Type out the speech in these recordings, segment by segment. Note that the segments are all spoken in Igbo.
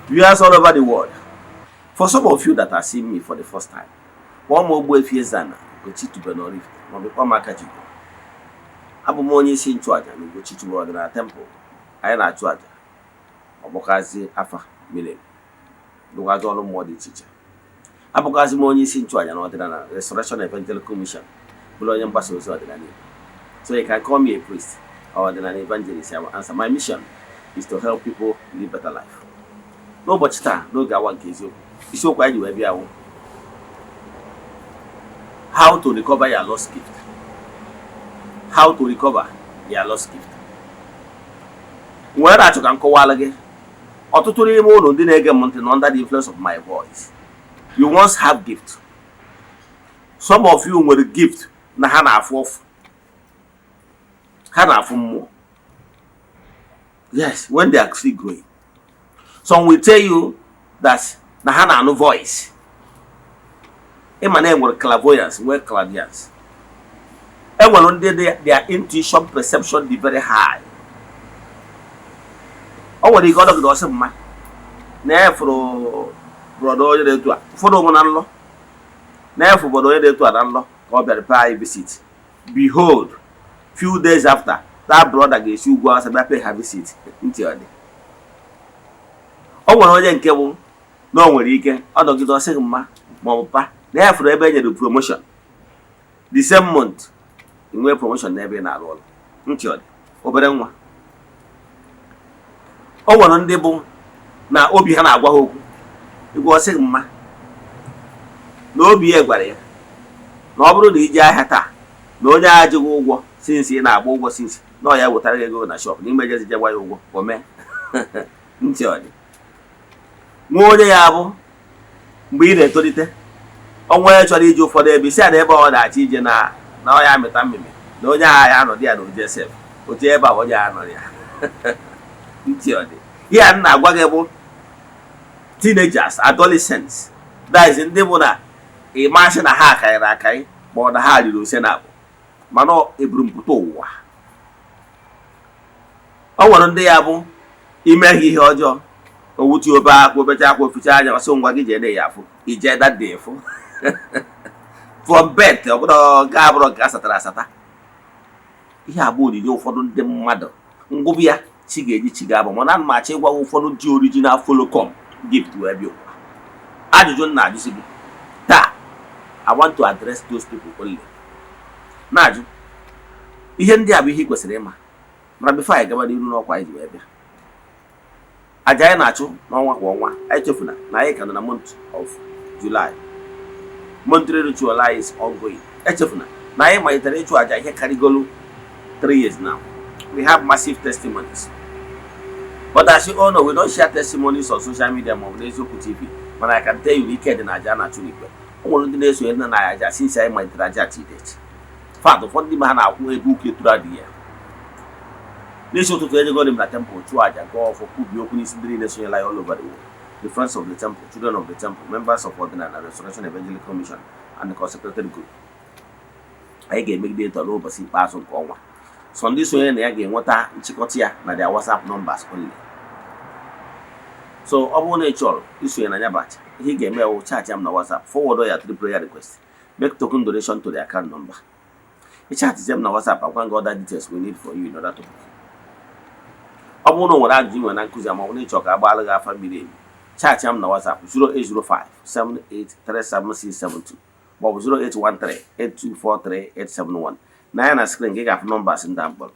Viewers all over the world, for some of you that are seeing me for the first time, kpọọ m Ogbuefi Eze-Ana Ugochi tubelu Oraifite maọbụ kpọọ m Akachukwu. Abụ m onye isi nchụaja na Ugochi tubelu ọdịnala temple. Anyị na-achụ aja, ọ bụkazi afa miri emi, rụkwazi ọrụ mmụọ dị iche iche. Abụkwazi m onye isi nchụaja na ọdịnala Restoration Evangelical Mission, bụrụ onye mgbasa ozi ọdịnala Igbo. So you can call me a priest or ọdịnala evangelist, I will answer. My mission is to help people live better life. N'ụbọchị taa, n'oge awa nke eziokwu, isiokwu anyị ji wee bịa wụ "How to recover your lost gift". How to recover your lost gift. Nwere na-achọ ka m kọwara gị, ọtụtụ n'ime ụlọ ndị na-ege m ntị nọ under the influence of my voice, you once have gift. Some of you nwere gift na ha na-afụ ọfụ, ha na-afụ mmụọ. Yes, when they are still growing, some will tell you that na ha na-anụ voice. Ịma na enwere clairvoyance, nwee clairvoyance, enwere ndị their intuition, perception dị very high. O nwere ike ọdọgide ọsị mma na efuru brother onye na-etu a, ụfọdụ onwe na nlọ na-efu brother onye na-etu a na nlọ ka ọ bịara pay anyị visit. Behold, few days after, that brother ga-esi ugwu awụsa bịa pay ha visit. Ntị ọ dị. O nwere onye nke bụ na o nwere ike ọ nọgide ọsị gị mma ma ọ bụ pa na ya fụrụ ebe e nyere promotion, the same month nwee promotion n'ebe ị na-arụ ọrụ. Ntị ọ dị, obere nwa. O nwere ndị bụ na obi ha na-agwa ha okwu. Igwe ọsị gị mma na obi ya gwara ya na ọ bụrụ na ije ahịa taa, na onye agha jighị ụgwọ since ị na-agba ụgwọ since, na ọ ya wetara gị ego na shop n'ime jezi je gwa ya ụgwọ o mee. Ntị ọ dị. Nwa onye ya bụ mgbe ị na-etolite, ọnwa onye chọrọ ije ụfọdụ ebe isi a na ebe ọ na-achọ ije na ọ ya amịta mmiri na onye agha ya anọdụ ya na oje sef otu ebe a onye agha nọrọ ya. Ntị ọ dị. Ihe a m na-agwa gị bụ teenagers, adolescents, that is ndị bụ na ịmasị na ha akarịrị akarị ma ọ na ha riri ose na abụ, mana eburumpụta ụwa. O nwere ndị ya bụ ime ha ihe ọjọọ, owutu obe akwa, obecha akwa, oficha anya, ọsị ngwa gị jee ya afụ ije that day fụ from birth. Ọ bụrụ nke abụrụ nke asatara asata, ihe abụ onyinye ụfọdụ ndị mmadụ ngwụbụ ya chi ga-eji chi ga-abụ. Mana ana m achọ ịgwa ụfọdụ ji original folocom gift wee bịa ụwa. Ajụjụ m na-ajụsi gị taa, I want to address those people only. Na-ajụ ihe ndị a bụ ihe ị kwesịrị ịma. Mana before anyị gaba n'iru n'ọkwa anyị ji wee bịa, aja anyị na-achụ n'ọnwa kwa ọnwa, anyị chefuna na anyị ka nọ na month of July. Monthly ritual is ongoing. Echefuna na anyị malitere ịchụ aja ihe karịgolu 3 years now. We have massive testimonies, but as you all know, we don't share testimonies on social media maọbụ n'Eziokwu TV. Mana I can tell you na ike dị na aja a na-achụ n'igwe. O nwere ndị na-esonye na aja since anyị malitere aja till date. Fact, ụfọdụ n'ime ha na-akwụ ebe uke tụrụ adị ya. N'isi ụtụtụ, ejego m na temple chụọ aja, gụọ ọfọ, kwubie okwu n'isi ndị niile sonyela ya all over the world, the friends of the temple, children of the temple, members of Ọdịnala Restoration Evangelical Mission and the consecrated group. Anyị ga-emegide ịtọ n'ụbọchị ikpeazụ nke ọnwa. So ndị sonye na ya ga-enweta nchịkọta ya na their WhatsApp numbers only. So ọ bụrụ na ị chọrọ isonye na ya bụ aja, ihe ị ga-eme wụ chat m na WhatsApp, forward ya three prayer request, make token donation to the account number. Ị chatzie m na WhatsApp, agwa gị other details we need for you in order to book. Ọ bụrụ na o nwere ajụjụ ị nwere na nkụzi a, ma ọ bụ na ịchọ ka a gbaara gị afa miri emi, chat m na WhatsApp 0805 7837672 maọbụ 0813 8243871. Na ya na screen gị ga-afụ numbers ndị a mkpọrọ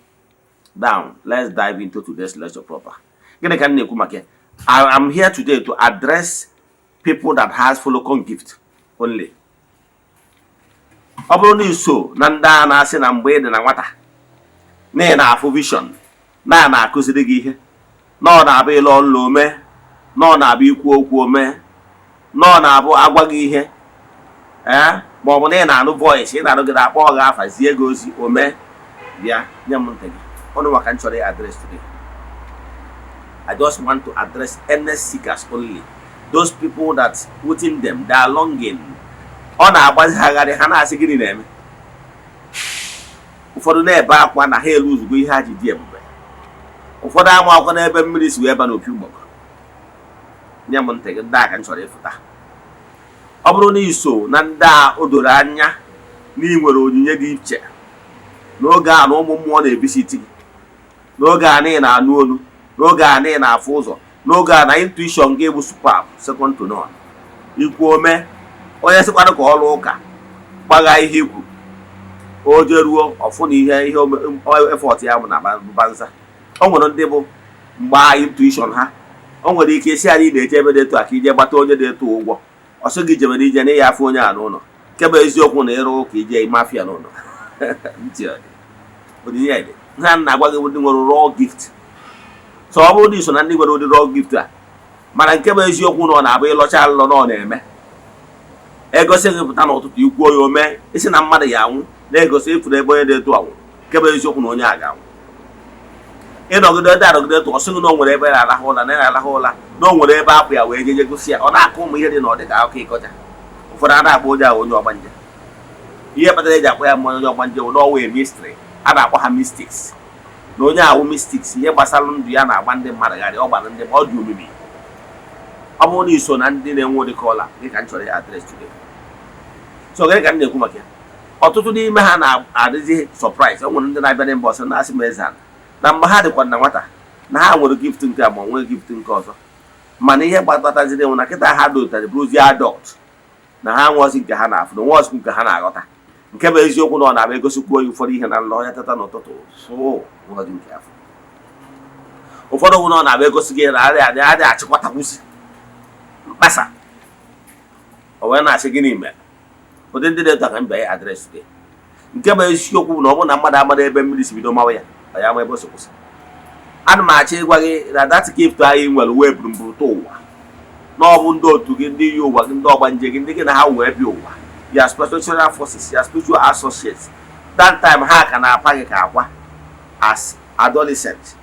down. Let's dive into today's lecture proper. Gịnị ka m na-ekwu maka ya? I am here today to address people that has folocon gift only. Ọ bụrụ na iso na ndị a na-asị na mgbe ị dị na nwata na ị na-afụ vision, na na-akụziri gị ihe, na ọ na-abụ ịlụ ọlụ ome, na ọ na-abụ ikwu okwu ome, na ọ na-abụ agwa gị ihe, ee, ma ọ bụ na ị na-anụ voice, ị na-anụ gị na-akpọ gị afa, zie gị ozi ome, bịa nye m ntị gị ọnụ maka m chọrọ address today. I just want to address earnest seekers only, those people that within them they are longing. Ọ na-agbazi ha gharị, ha na-asị gịnị na-eme. Ụfọdụ na-ebe akwa na ha elu ozugbo ihe ha ji dị ebube. Ụfọdụ ama akwa n'ebe mmiri si wee ba n'opi ụgbọgọ. Nye m ntị gị. Ndị a ka m chọrọ ịfụta. Ọ bụrụ na iso na ndị a o doro anya na ị nwere onyinye dị iche n'oge a, na ụmụ mmụọ na-evisit gị n'oge a, na ị na-anụ olu n'oge a, na ị na-afụ ụzọ n'oge a, na intuition gị bụ superb, second to none, ikwu ome, onye sịkwanụ ka ọ lụọ ụka gbagha ihe ikwu, o jeruo ọfụ na ihe effort ya bụ na banza. O nwere ndị bụ mgbe intuition ha, o nwere ike isi anyị na-eje ebe dị etu a ka ije gbata onye dị etu ụgwọ, ọ sị gị jebe n'ije na ya afụ onye a n'ụlọ, nke bụ eziokwu na ịrụ ụka ije mafia n'ụlọ. Ntị ọ dị onyinye dị ha na-agwa gị bụ ndị nwere raw gift. So ọ bụrụ na iso na ndị nwere ụdị raw gift a, mana nke bụ eziokwu na ọ na-abụ ịlọcha alụlọ na ọ na-eme, egosi gị pụta n'ụtụtụ, ikwuo ya ome, isi na mmadụ ya anwụ, na-egosi ifuru ebe onye dị etu anwụ, nke bụ eziokwu na onye a ga-anwụ. Ịnọgide ede anọgide etu ọ sịghị na o nwere ebe na-alahụ ụla, na na-alahụ ụla, na o nwere ebe akpụ ya wee jeje gosi ya, ọ na-akụ ụmụ ihe dị na ọ dị ka akụkọ ịkọcha. Ụfọdụ a na-akpọ onye ahụ onye ọgbanje. Ihe kpatara eji akpọ ya mmanya onye ọgbanje bụ n'ọnwa mystery a na-akpọ ha, mystics, na onye ahụ mystics, ihe gbasara ndụ ya na-agba ndị mmadụ gharị, ọ gbara ndị ọ dị omimi. Ọ bụrụ na iso na ndị na-enwe ụdị kọla gị ka m chọrọ ya address today. So gịnị ka m na-ekwu maka ya? Ọtụtụ n'ime ha na-adịzi surprise. O nwere ndị na-abịa na mba ọsọ na-asị m, eze na mgbe ha dịkwa na nwata na ha nwere gift nke a ma ọ nwee gift nke ọzọ, mana ihe gbatataziri enwe na kịta ha dotara bụrụzie adult, na ha nweozi nke ha na-afụ na nweozi nke ha na-aghọta. Nke bụ eziokwu na ọ na-abịa egosikwuo ya ụfọdụ ihe na nlọ ya, teta n'ụtụtụ so nweozi nke afọ. Ụfọdụ bụ na ọ na-abịa egosi gị na adịghị adịghị adịghị achịkọtakwusi mkpasa, o wee na-asị gịnị mere ụdị ndị dị ka mba ya address gị. Nke bụ eziokwu bụ na ọ bụrụ na mmadụ amara ebe mmiri si bido mawa ya, ọ ya ama ebe o si kwụsị. Ana m achọ ịgwa gị na that gift anyị nwere wee buru ụwa, na ọ bụ ndị otu gị, ndị yi ụwa gị, ndị ọgbanje gị, ndị gị na ha wee bịa ụwa, ya spiritual forces, ya spiritual associates, that time ha ka na-apa gị ka akwa as adolescent,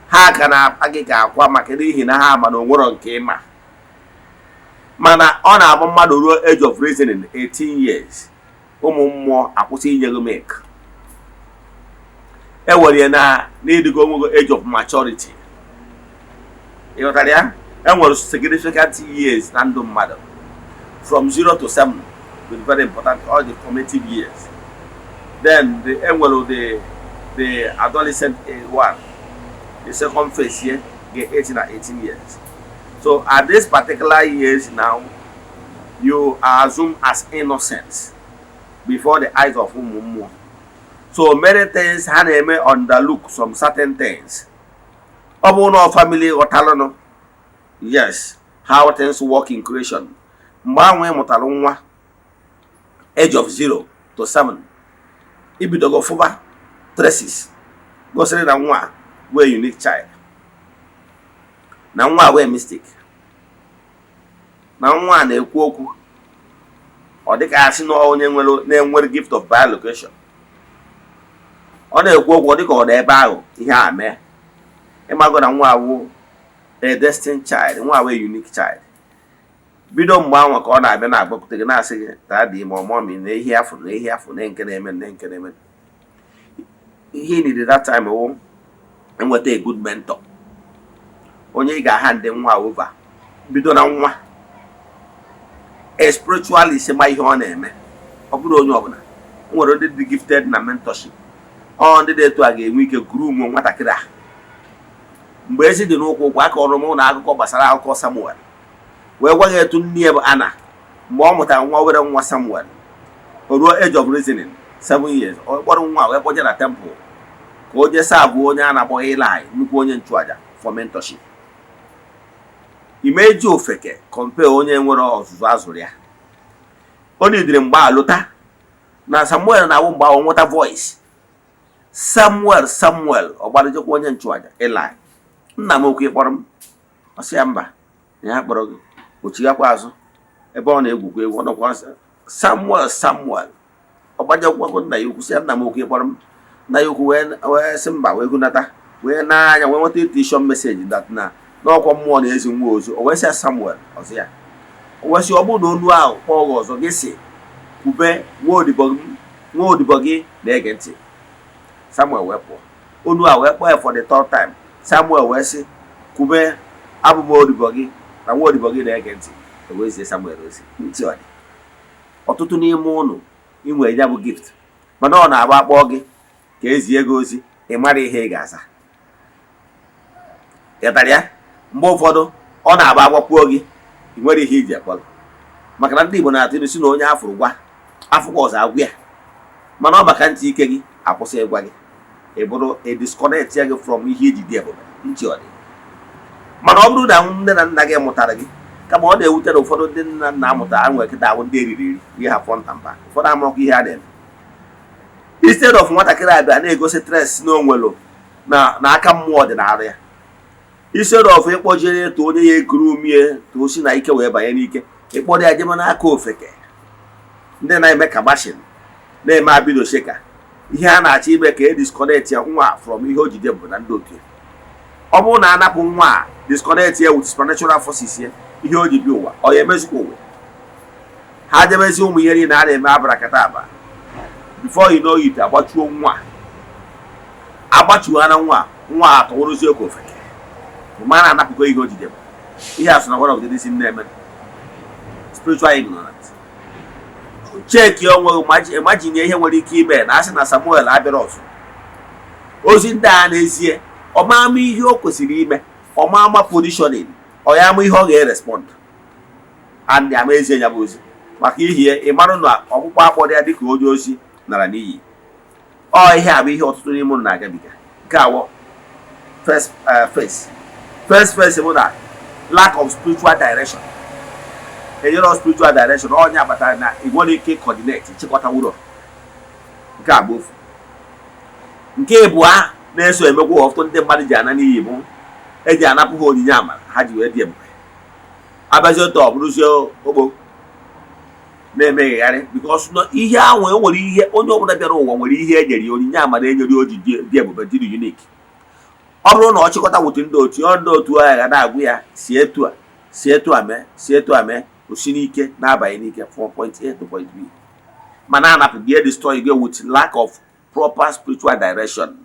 ha ka na-apa gị ka akwa, maka n'ihi na ha ma na onwero nke ịma. Mana ọ na-abụ mmadụ ruo age of reasoning, 18 years, ụmụ mmụọ akwụsị inye gị milk. E were ya na n'ịdịgo onwego age of maturity. Ịghọtara ya? E nwere significant years na ndụ mmadụ, from 0 to 7 with very important, all the formative years. Then the enwere the adolescent one, the second phase here get 18 na 18 years. So at this particular years now, you are assumed as innocent before the eyes of ụmụ mmụọ. So many things ha na-eme underlook some certain things. Ọ bụrụ na family ghọtalụnụ, yes, how things work in creation, mgbe ahụ ị mụtara nwa age of 0 to 7, ibidogo fụba traces gosiri na nwa wee unique child, na nwa wee mystic, na nwa a na-ekwu okwu, ọ dịka asị na onye nwere na-enwere gift of bilocation. Ọ na-ekwu okwu, ọ dịka ọ dị ebe ahụ ihe a mee. Ịmago na nwa awụ a destined child, nwa awụ a unique child. Bido mgbe ahụ ka ọ na-abịa na-agbakwute gị, na-asị gị, "Daddy," ma ọ "Mommy," na ihe afọ na ihe afọ na nke na-eme na nke na-eme. Ihe ị needed that time wụ enweta a good mentor, onye ị ga-aha ndị nwa over bido na nwa, a spiritualist ma ihe ọ na-eme. Ọ bụrụ onye ọbụla o nwere ndị dị gifted na mentorship, ọ ndị dị etu a ga-enwe ike groom nwatakịrị a mgbe ezi dị n'ụkwụ ụkwụ aka ọrụ m na akụkọ gbasara akụkọ Samuel wee gwa gị etu nne ya bụ Ana, mgbe ọ mụtara nwa obere nwa Samuel, o ruo age of reasoning, 7 years, ọ kpọrọ nwa wee kpọje na temple ka o jee serve onye a na-akpọ Eli, nnukwu onye nchụaja, for mentorship. Imeji ofeke compare onye nwere ọzụzụ azụrụ ya, o nidiri mgbe a lụta na Samuel na-awụ mgbe ahụ nweta voice, "Samuel, Samuel." Ọ gbarịjekwa onye nchụaja Eli, "Nna m okwu, ịkpọrọ m?" Ọ sị ya, "Mba," na ya kpọrọ gị. O chighakwa azụ ebe ọ na-egwukwa egwu, ọ nọkwa, "Samuel, Samuel." Ọ gbajekwakwa nna ya ukwu, sị ya, "Nna m okwu, ịkpọrọ m?" Nna ya ukwu wee sị mba, wee hunata, wee n'anya, wee nweta intuition message that na n'ọkwa mmụọ na-ezi nwa ozu. O wee sị ya, "Samuel." Ọzọ ya, o wee sị, "Ọ bụrụ na olu ahụ kpọọ gị ọzọ, gị sị, 'Kwube, nwa odibo m, nwa odibo gị na-ege ntị.'" Samuel wee pụọ. Olu a wee kpọọ ya for the third time. Samuel wee sị, "Kwube, abụ m odibo gị." Na nwa odibo gị na-ege ntị. Ewezie Samuel ozi. Ntị ọ dị ọtụtụ n'ime ụnụ inwe ya bụ gift, mana ọ na-agba akpọọ gị ka ezie gị ozi, ị mara ihe ị ga-aza. Ghọtara ya? Mgbe ụfọdụ ọ na-agba agbakwuo gị, ị nwere ihe iji akpọrọ, maka na ndị Igbo na-atụ ilu si na onye afụrụ gwa afụkwa ọzọ agwụ ya. Mana ọ maka ntị ike gị akwụsị ịgwa gị, ị bụrụ e disconnect ya gị from ihe iji dị ebube. Ntị ọ dị. Mana ọ bụrụ na nne na nna gị mụtara gị, kama ọ na-ewute na ụfọdụ ndị nna nna amụtara nwere kịta ahụ ndị eriri eri ihe ha front and back. Ụfọdụ amụrụkwa ihe a na-eme. Instead of nwatakịrị abịa na-egosi stress na onwelu na aka mmụọ dị n'arụ ya, instead of ịkpọjere to onye ya ekuru umie ka o si na ike wee banye n'ike, ịkpọrọ ya jebe n'aka ofeke, ndị na-eme kabashin, na-eme abido sheka. Ihe a na-achọ ime ka e disconnect ya nwa from ihe o jide bụ na ndị otu ya. Ọ bụrụ na anapụ nwa a, disconnect ya with supernatural forces ya, ihe o ji bịa ụwa, ọ ya emezikwa ụwa ha jebezi ụmụ ihe niile a na-eme abarakata aba. Before you know it, agbachuo nwa, agbachuo na nwa, nwa atọwụrụzie ka ofeke ma na anapụkọ ihe o jide. Ihe a so na one of the things na-eme spiritual ignorance. Cheki onwe gị, imagine ihe nwere ike ime na asị na Samuel abịara ọzọ ozi ndị a. N'ezie, ọmama ihe o kwesịrị ime, ọmama positioning, ọ ya ama ihe ọ ga-erespond and ama ezie ya bụ ozi. Maka ihie ị marụ na ọkpụkpọ akpọrọ ya dịka onye ozi nara n'iyi. Ọ ihe a bụ ihe ọtụtụ n'ime ụnụ na-agabiga. Nke awọ first phase, first phase bụ na lack of spiritual direction. Enyere spiritual direction, onye akpatara na ị nwere ike coordinate, chịkọta ụlọ. Nke a bụ ofu. Nke ịbụa na-eso emekwa ọtụtụ ndị mmadụ ji ana n'iyi bụ eji anapụ ha onyinye amara ha ji wee dị ebube. Abazi otu ọ bụrụzie ogbo na-emeghegharị, because ihe ahụ e nwere, ihe onye ọbụla bịara ụwa nwere ihe e nyere ya, onyinye amara enyere o ji dị ebube, dịrị unique. Ọ bụrụ na ọ chịkọta wute ndị otu ọ, ndị otu ahụ ga na-agwụ ya, si etu a, si etu a mee, si etu a mee, o si n'ike na-abanye n'ike from point A to point B. Mana anapụ gị, destroy gị with lack of proper spiritual direction,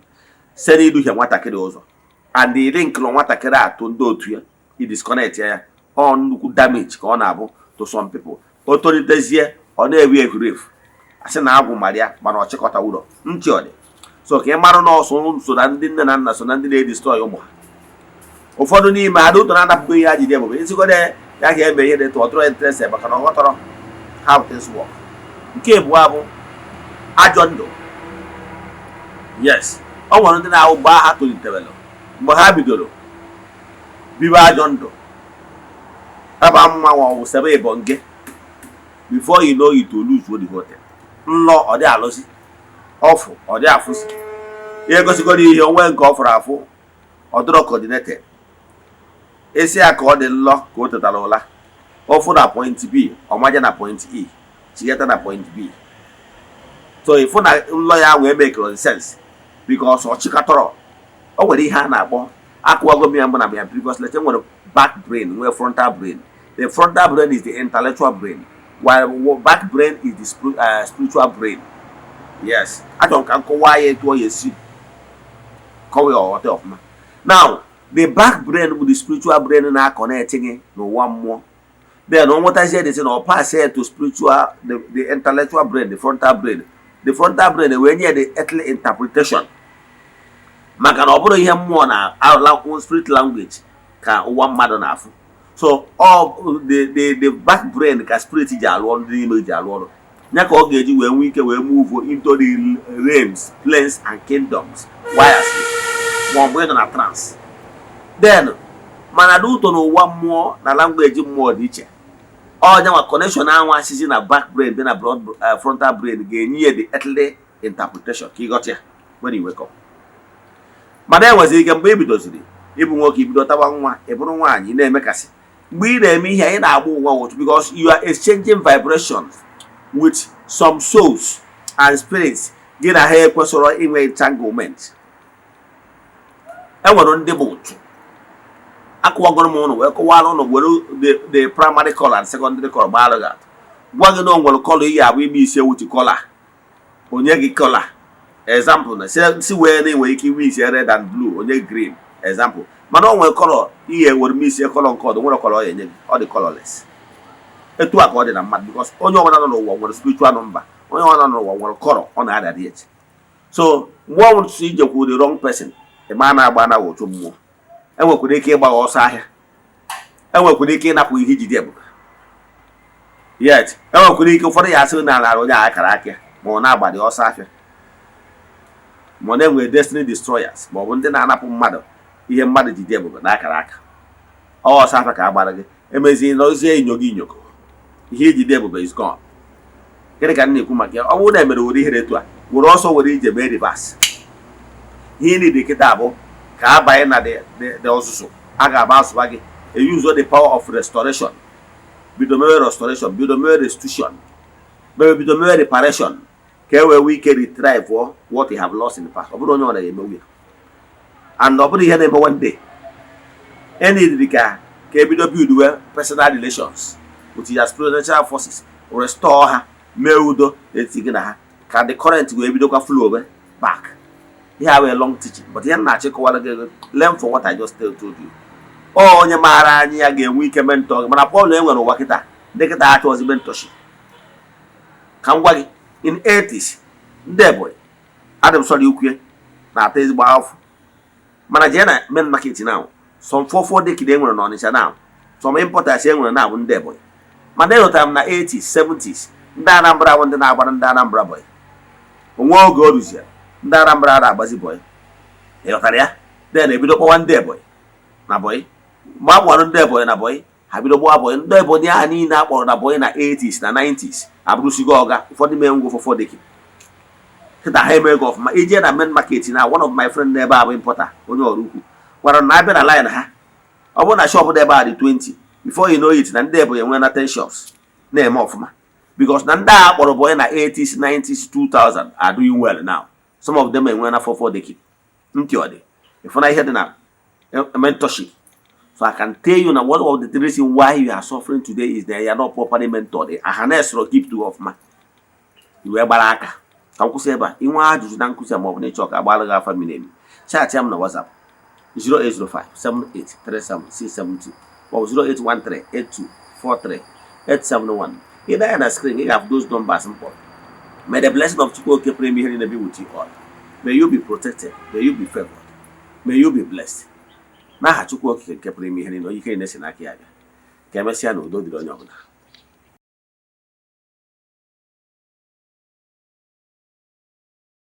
site n'iduhie nwatakịrị ụzọ and iri nkụrụ nwatakịrị atụ ndị otu ya, i disconnect ya. Ọ nnukwu damage ka ọ na-abụ to some people. O tolitezie, ọ na-ewu efurefu, asị na agwụ mara ya, mana ọ chịkọta ụlọ. Ntị ọ dị. So ka ị mara na ọsọ so na ndị nne na nna so na ndị na-edestroy ụmụ ha. Ụfọdụ n'ime ha dị ụtọ na-anapụgo ihe ha jide ebube ezigode ya ga-eme ihe dị tụ ọtụrụ interest, maka na ọ ghọtọrọ how things work. Nke abụọ bụ ajọ ndụ. Yes, ọ nwere ndị na-ahụ mgbe ha tolitewere, mgbe ha bidoro bibe ajọ ndụ, aba mma ọ sebe ịbọ nge. Before you know it, to lose the whole thing. Nlọ ọ dị alụzi ọfụ, ọ dị afụzi ihe gosigoro ihe onwe nke ọ fụrụ afụ, ọ dịrọ coordinated. Esi ya ka ọ dị nlọ ka o tetara ụla, ọfụ na point B, ọmaje na point E, chigheta na point B. So ịfụ na nlọ ya wee make sense because ọ chịkọtọrọ. O nwere ihe a na-akpọ, akụwago m ya mbụ na ya previous lecture, nwere back brain, nwee frontal brain. The frontal brain is the intellectual brain, while back brain is the spiritual brain. Yes, achọrọ m ka m kọwaa ya etu ọ ya esi kọwa ya ọghọta ọfụma. Now, the back brain bụ the spiritual brain na-aconnect gị n'ụwa mmụọ. Then o nwetazie the thing, ọ pass it to spiritual, the intellectual brain, the frontal brain. The frontal brain wee nye the earthly interpretation, maka na ọ bụrụ ihe mmụọ na spirit language ka ụwa mmadụ na-afụ. So ọ the back brain ka spirit ji alụ ọrụ, ndị n'ime ji alụ ọrụ ya, ka ọ ga-eji wee nwee ike wee move into the realms, planes and kingdoms wires, ma ọ bụ ịnọ na trance. Then mana dị ụtọ n'ụwa mmụọ na language mmụọ dị iche. Ọ nyanwa connection ahụ asịzi na back brain dị na broad frontal brain ga-enye ya the earthly interpretation ka ịghọta ya when you wake up. Mana enweziri ike mgbe ị bidoziri ịbụ nwoke, ibido tawa nwa, ị bụrụ nwaanyị, ị na-emekasị. Mgbe ị na-eme ihe, ị na-agba ụwa ụtụ, because you are exchanging vibrations with some souls and spirits gị na ha ekwesịrọ inwe entanglement. E nwere ndị bụ ụtụ akụwagoro m ụnụ wee kọwara ụnụ, were the primary color and secondary color gbara gị atụ, gwa gị na o nwere color iyi abụ ime isi ewuti color onye gị color. Example, na si wee na enwere ike iwe isi red and blue, onye green, example. Mana o nwere color Ihe were mix color nke ọdụ nwere color ọ ya enye gị, ọ dị colorless. Etu a ka ọ dị na mmadụ, because onye ọbụla nọ n'ụwa nwere spiritual number, onye ọbụla nọ n'ụwa nwere color ọ na-aradiate. So mgbe ọ nwụrụ ijekwu the wrong person, ị ma na-agba anaghị otu mmụọ. Enwekwara ike ịgba ọsọ ahịa, enwekwara ike ịnapụ ihe ijide ebube yet, enwekwara ike ụfọdụ ya asị na ala onye a akara aka, ma ọ na-agbadị ọsọ afịa, ma ọ na-enwe destiny destroyers, ma ọ bụ ndị na-anapụ mmadụ ihe mmadụ jide ebube na akara aka. Ọ ọsọ afịa ka a gbara gị, emezi nọzie inyogo inyoko, ihe ijide ebube is gone. Gịnị ka m na-ekwu maka ya? Ọ bụrụ na emere were ihere etu a were ọsọ were ije mee reverse, ihe niile kịta bụ ka a banye na the ọzụzụ a ga-aba asụba gị. Use the power of restoration, bido mewe restoration, bido mewe restitution, mewe, bido mewe reparation, ka e wee nwee ike retrieve what you have lost in the past. Ọ bụrụ onye ọ na-emewu ya, and ọ bụrụ ihe na-eme one day, enidiri ka ebido build we personal relations with your spiritual forces, restore ha, mee udo n'etiti gị na ha, ka the current wee bidokwa flow back. Ihe a wee long teaching, but ihe m na-achịkọwara gị, learn from what I just told you. Ọ onye maara anyị ya ga-enwe ike mentor gị, mana problem e nwere ụwa kịta, ndị kịta achọghịzi mentorship. Ka m gwa gị, in 80s, ndị Ebonyi, adị m sọrọ ikwue, na-ata ezigbo afụ. Mana jee na main market now, some four four decade e nwere n'Ọnịcha now, some importers e nwere na bụ ndị Ebonyi. Mana ehụtara m na 80s, 70s, ndị Anambra bụ ndị na-agbara ndị Anambra boy. Onwe oge o ruziere, ndị Anambra na-agbazi boy, ịghọtara ya? Then ebido kpọwa ndị Ebonyi na boy. Mgbe a kpọrọ ndị Ebonyi na boy, ha bido gbawa boy. Ndị Ebonyi ahụ niile a kpọrọ na boy na 80s na 90s abụrụsigo ọga. Ụfọdụ mee ngwa ụfọdụ dịka kịta ha eme ego ọfụma. Ije na main market na one of my friend n'ebe a bụ importer, onye ọrụ ukwu, gwara na abịa na line ha, ọ bụrụ na shop dị ebe a dị 20, before you know it, na ndị Ebonyi enwe na 10 shops na-eme ọfụma, because na ndị a kpọrọ boy na 80s, 90s, 2000 are doing well now. Some of them enwe na 44 decade. Ntị ọ dị ịfụna ihe dị na mentorship. So I can tell you na one of the reason why you are suffering today is that you are not properly mentored. Aha na-esoro keep to ọfụma iwee gbara aka. Ka m kwụsị ebe a. Inwe ajụjụ na nkụzi a, maọbụ na ịchọ ka agbara gị afa miri emi, chat m na WhatsApp 0805 7837672 maọbụ 0813 8243 871. Ị na ya na screen, ị ga-afụ those numbers m kpọrọ. May the blessing of Chukwu Oke pụrụ ime ihe niile be with you all. May you be protected, may you be favored, may you be blessed. N'aha Chukwu Okike nke pụrụ ime ihe niile, onye ike niile si n'aka ya bịa. Ka emesịa, na udo dịrị onye ọbụla.